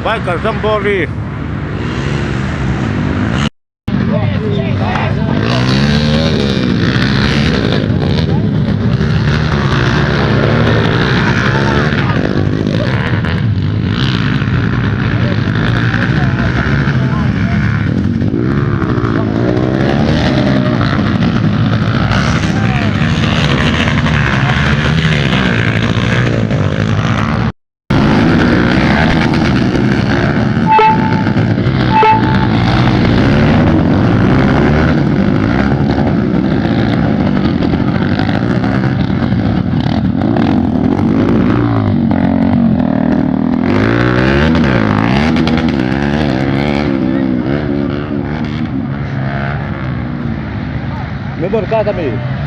Biker Jamboree. Memory card a mi?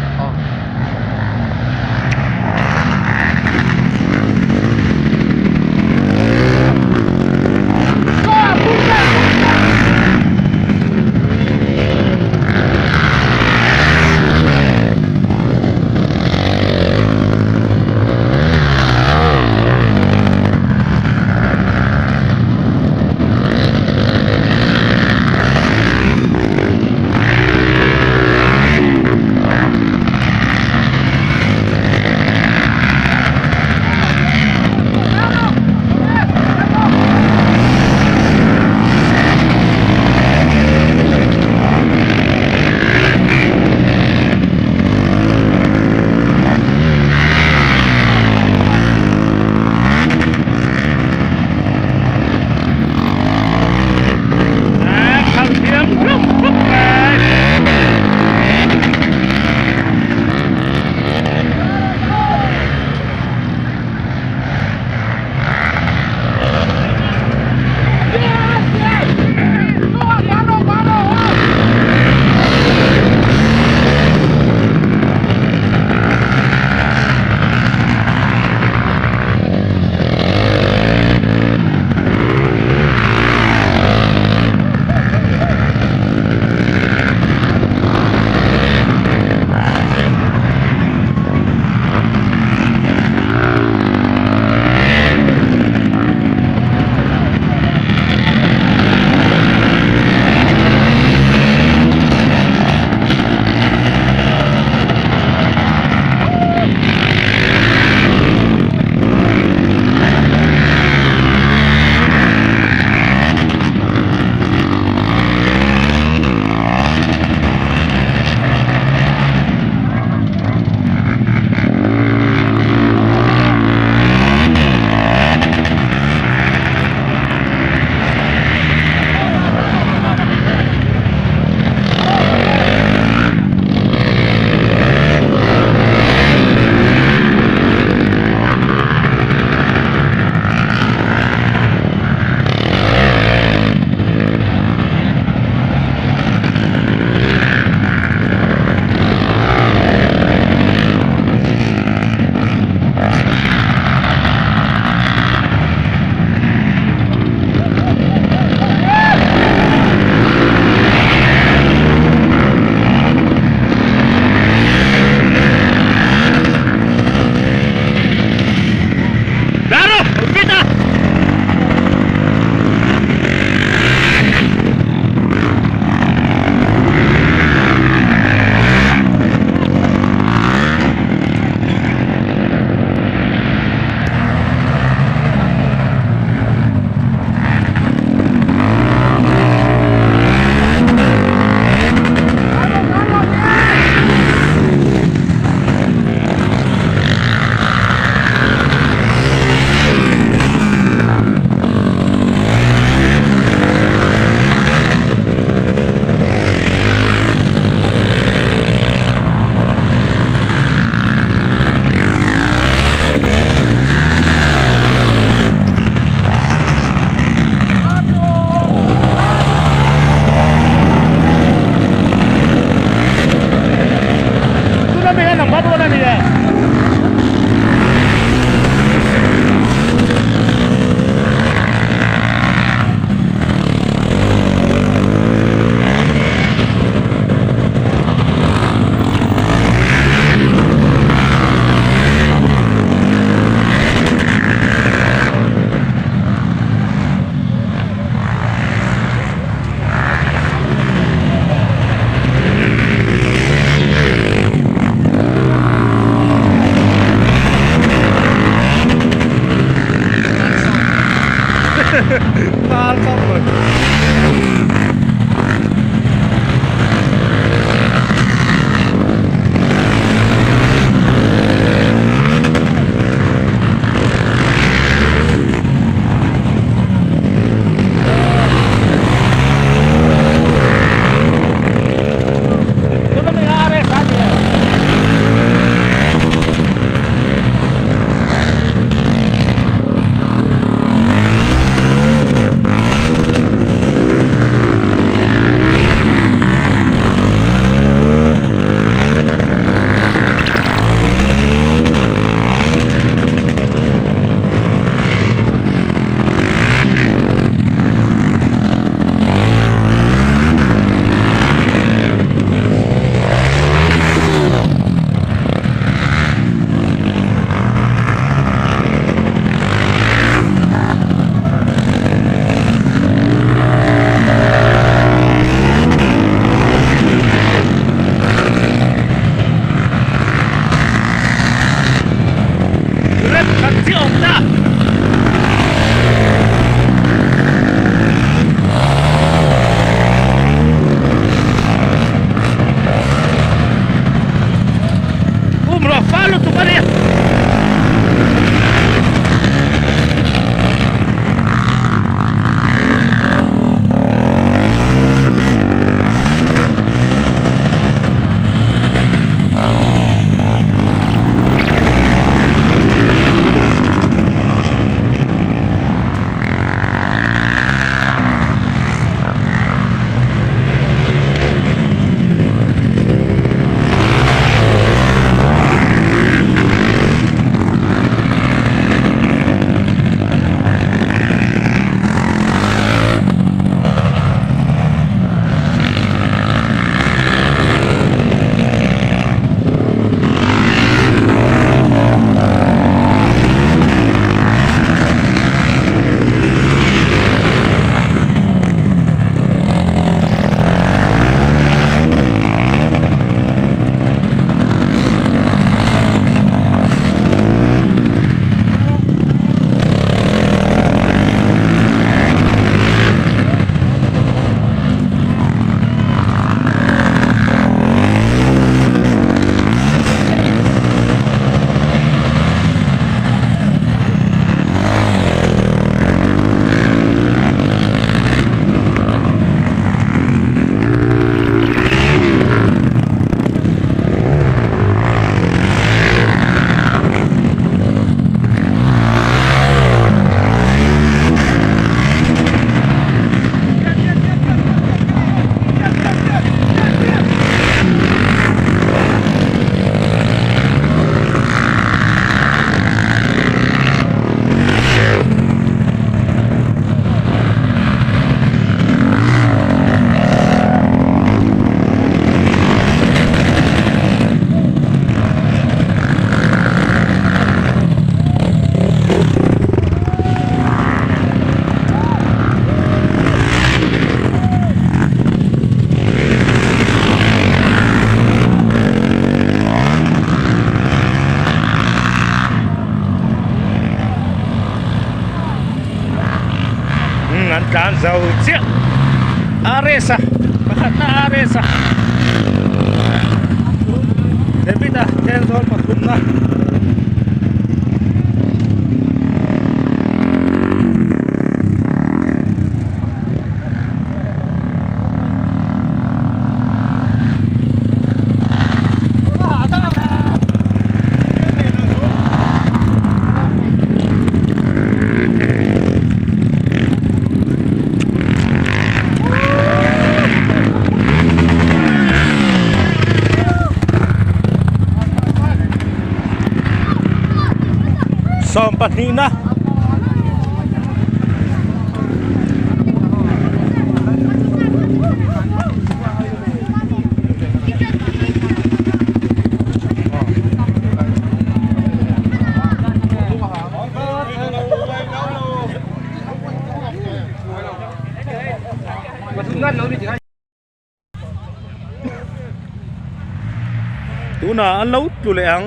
Nghal khawp mai. Rep khat chiah awm ta. Um rawh fal lutuk a ni. An tlan zo chiah a race a pakhat na a race a David a Thenzawl pathum na. Sawmpahnihna. Tunah an lo tlu leh ang.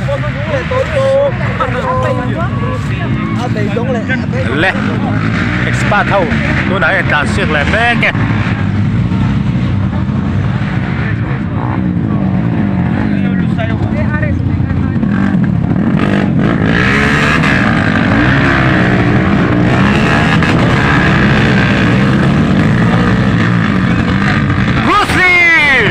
Le expert ho tunah hian tlan siak leh mek e. Bruce Lee!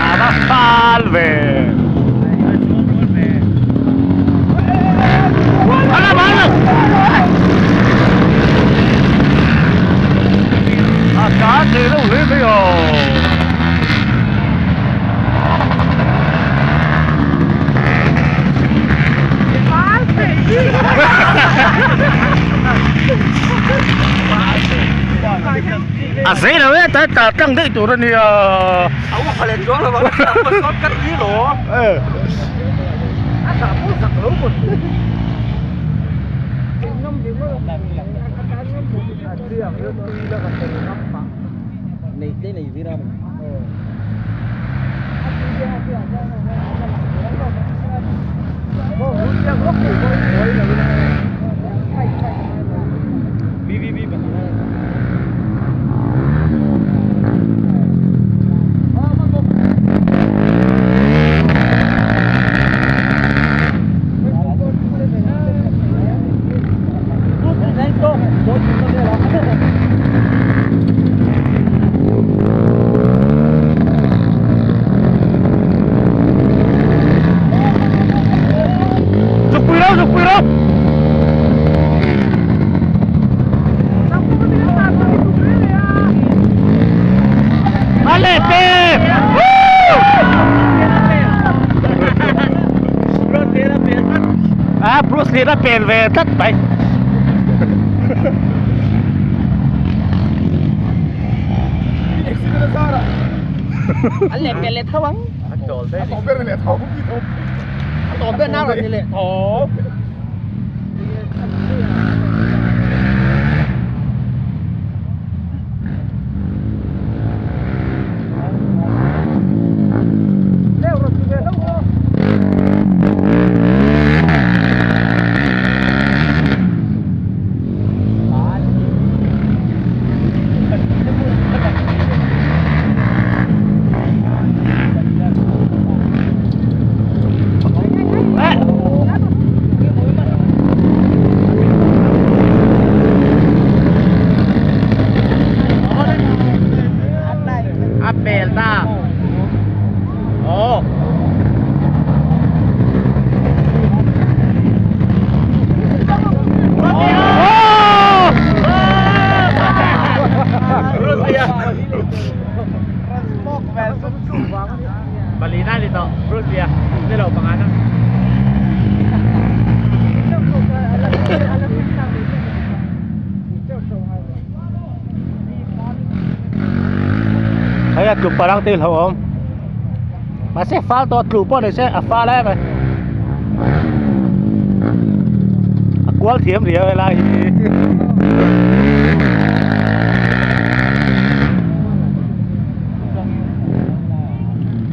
A va fal ve. A cá thei lo hle mai aw. A zei lo e ta ta tlang daih tur a nia. A upa leh chuang lo ang a sawn kat ni lo. A zah pawh zak lo maw ni. Zuk pui ro, zuk pui ro. A leh pek! A Bruce Lee a pen ve tlat mai. An leh pel leh tho ang. A tawp ber leh tho. A tawp ber nau ni leh tho. A pel ta. Oh. Palina nito, Bruce Lee. Nilo pangalan. Hei a tlu parang te hlauh awm mahse fal tawh a tlu pawh ni se a fal em a a kual thiam riau helai hi.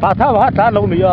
Tah thau a tlan lo ni a.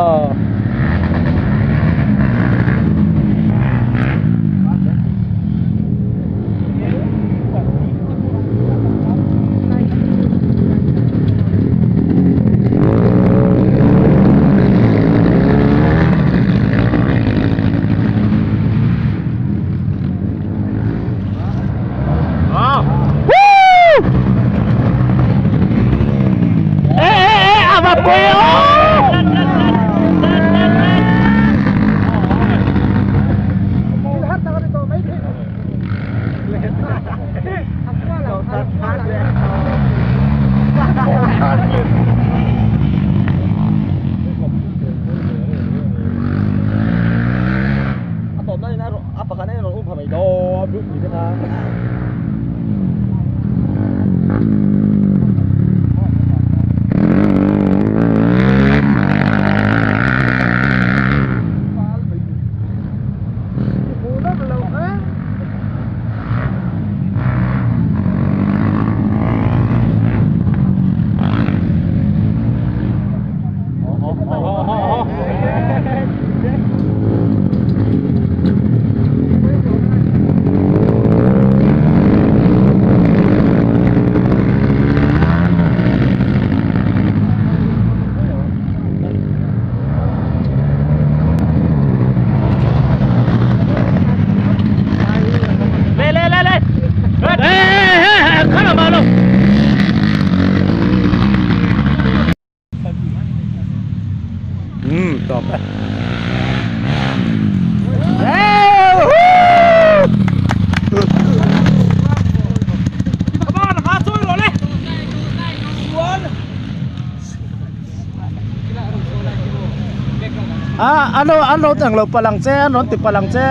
An lo an lo englo palh ang che an rawn ti palh ang che.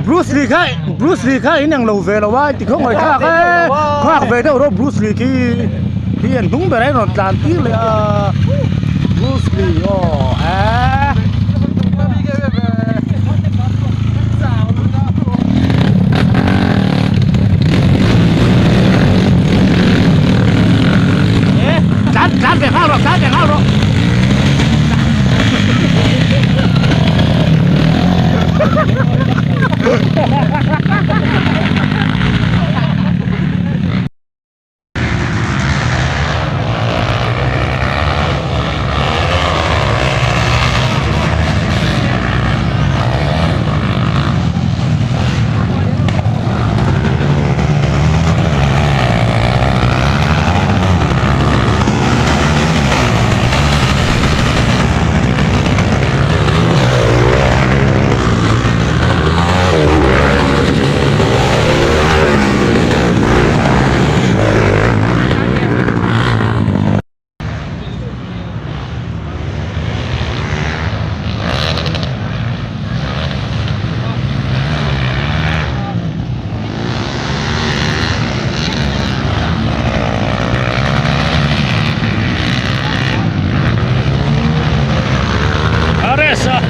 Bruce Lee kha Bruce Lee kha in englo ve lo a ti khawngaih thlak e nghak ve deuh rawh Bruce Lee khi hi an hnung ber a in rawn tlan tir leh a Bruce Lee aw eh. Tlan tlan ve nghal rawh tlan ve nghal rawh. Aresa.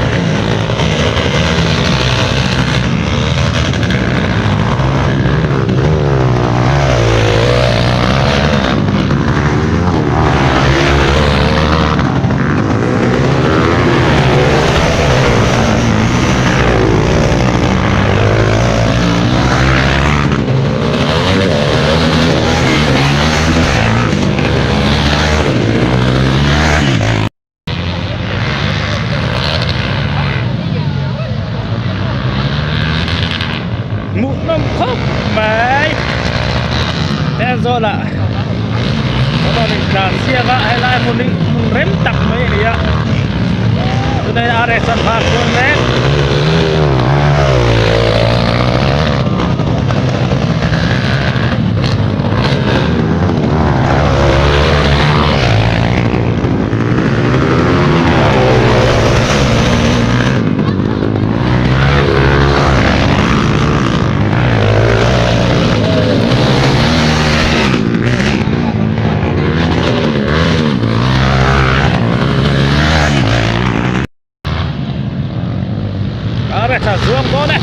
Hmuhnawm khawp mai Thenzawl ah a rawn in tlan siak a helai hmun hi hmun rem tak mai a ni a tunah hian RS an nghak dawn mek. Are tha zuang dawn e.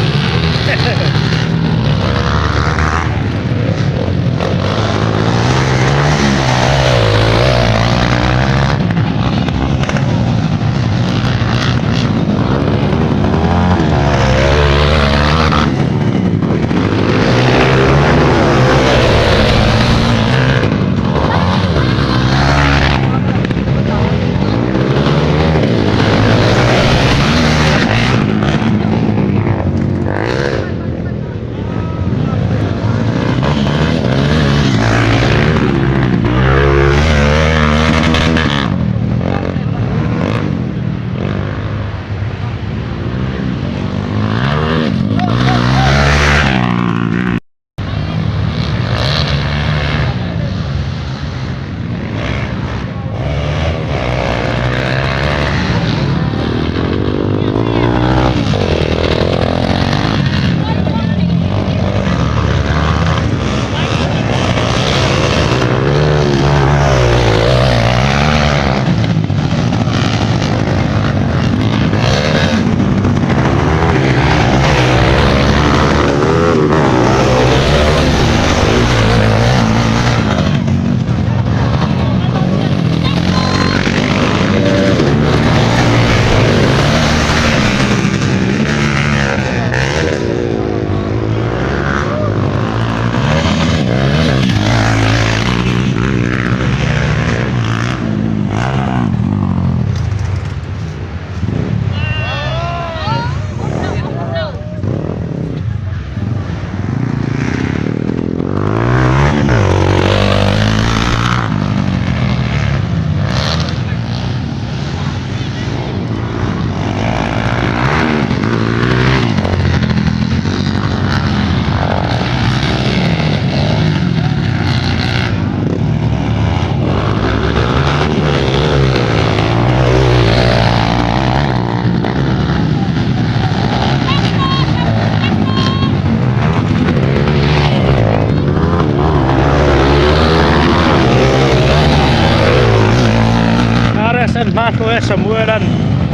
RS-an hma hruai a Samuel-an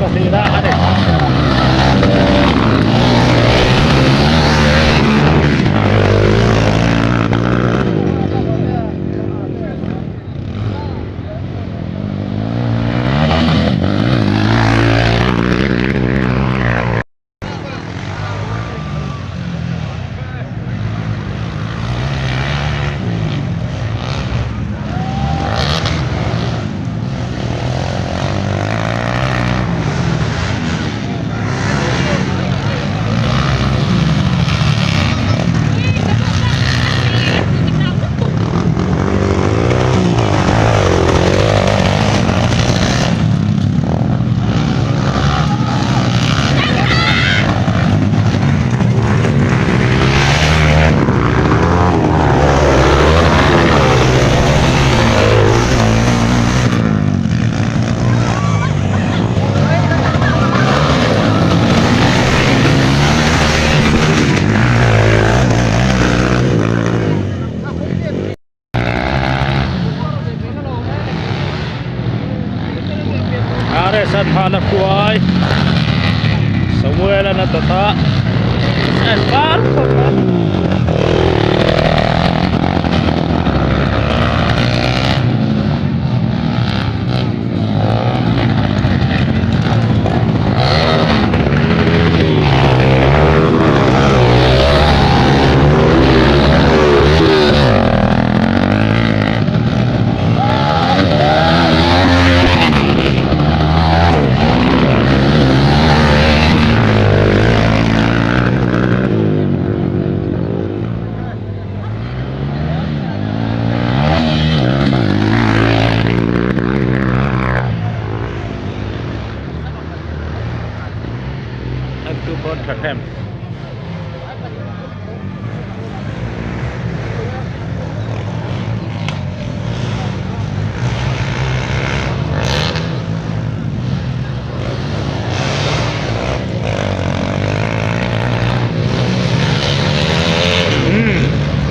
pahnihna a ni. RS an hman a hruai Samuel an a dawt a en var khawp a. An tu pawn tha hnem.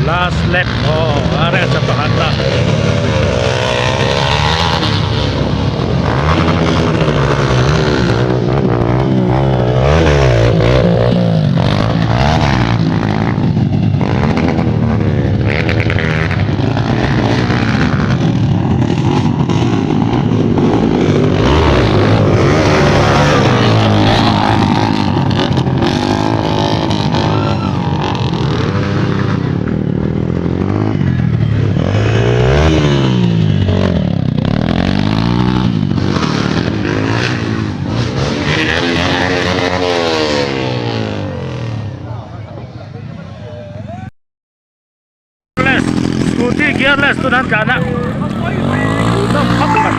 Last lap aw a rest a pakhat a. Scooty gearless chu an tlan a nawm khawp mai.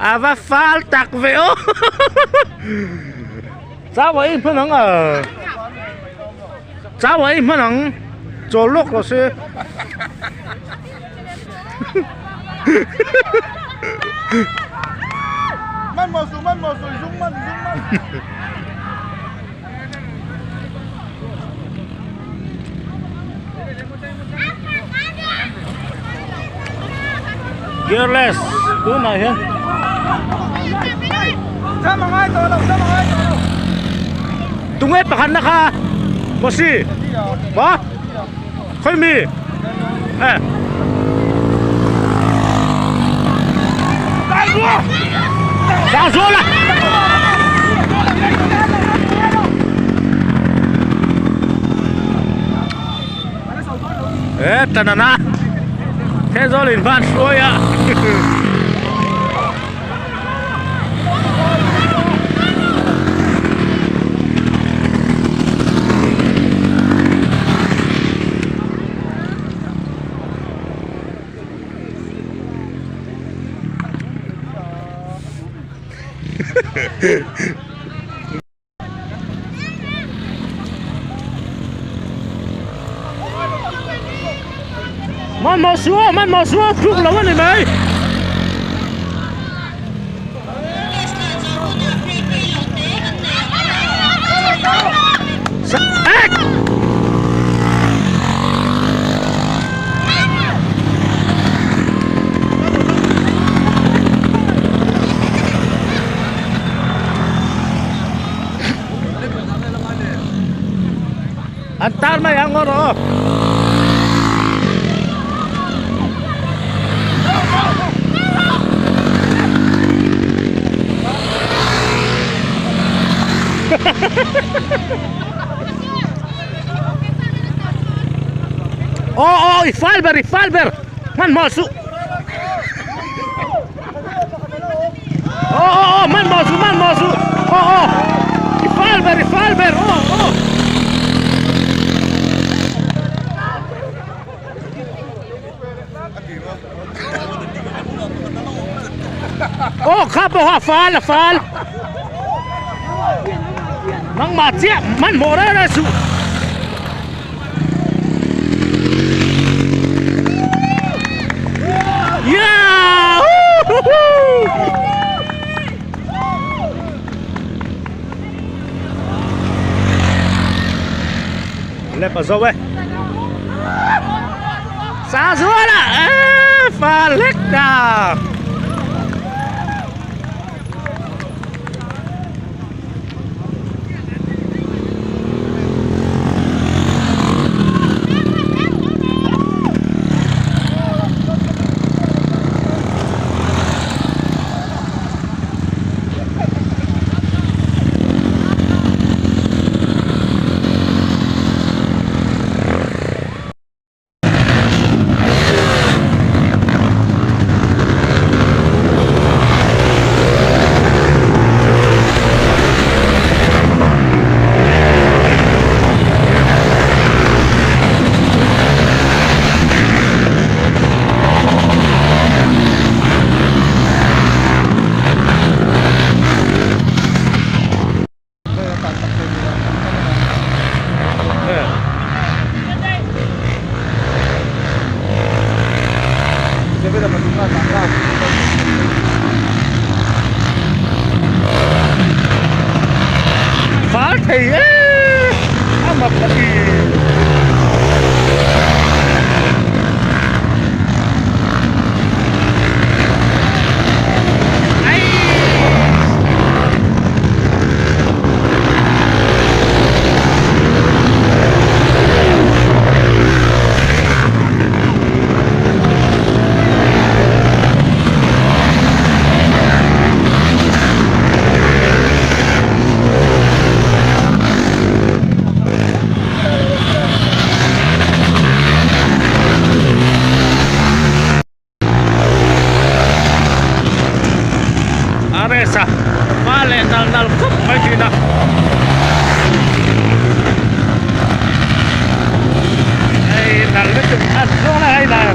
A va fal tak ve aw chau a i hman ang a chau a i hman ang chawl lawk rawh se. Gearless tunah hian tunge pakhat na kha Mosi maw khawi mi eh Sangzuala Eh tanana Thenzawl in van hruai a Hmanhmawh suh aw, hmanhmawh suh aw, tluk lo a ni mai. An tar mai ang aw rawh aw. Aw aw i fal ber i fal ber hmanhmawh suh aw aw aw hmanhmawh suh hmanhmawh suh aw aw i fal ber i fal ber aw aw. Aw kha pawh a fal a fal nangmah chiah hmanhmawh reng reng suh. Yeah! Lep a zo e. Sa zual a e fa lek ta. Fal thei e a mak a ti. A race a hma leh nal nal khawp mai thin a. Hei nal lutuk a zawng lai a inah.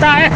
ta e.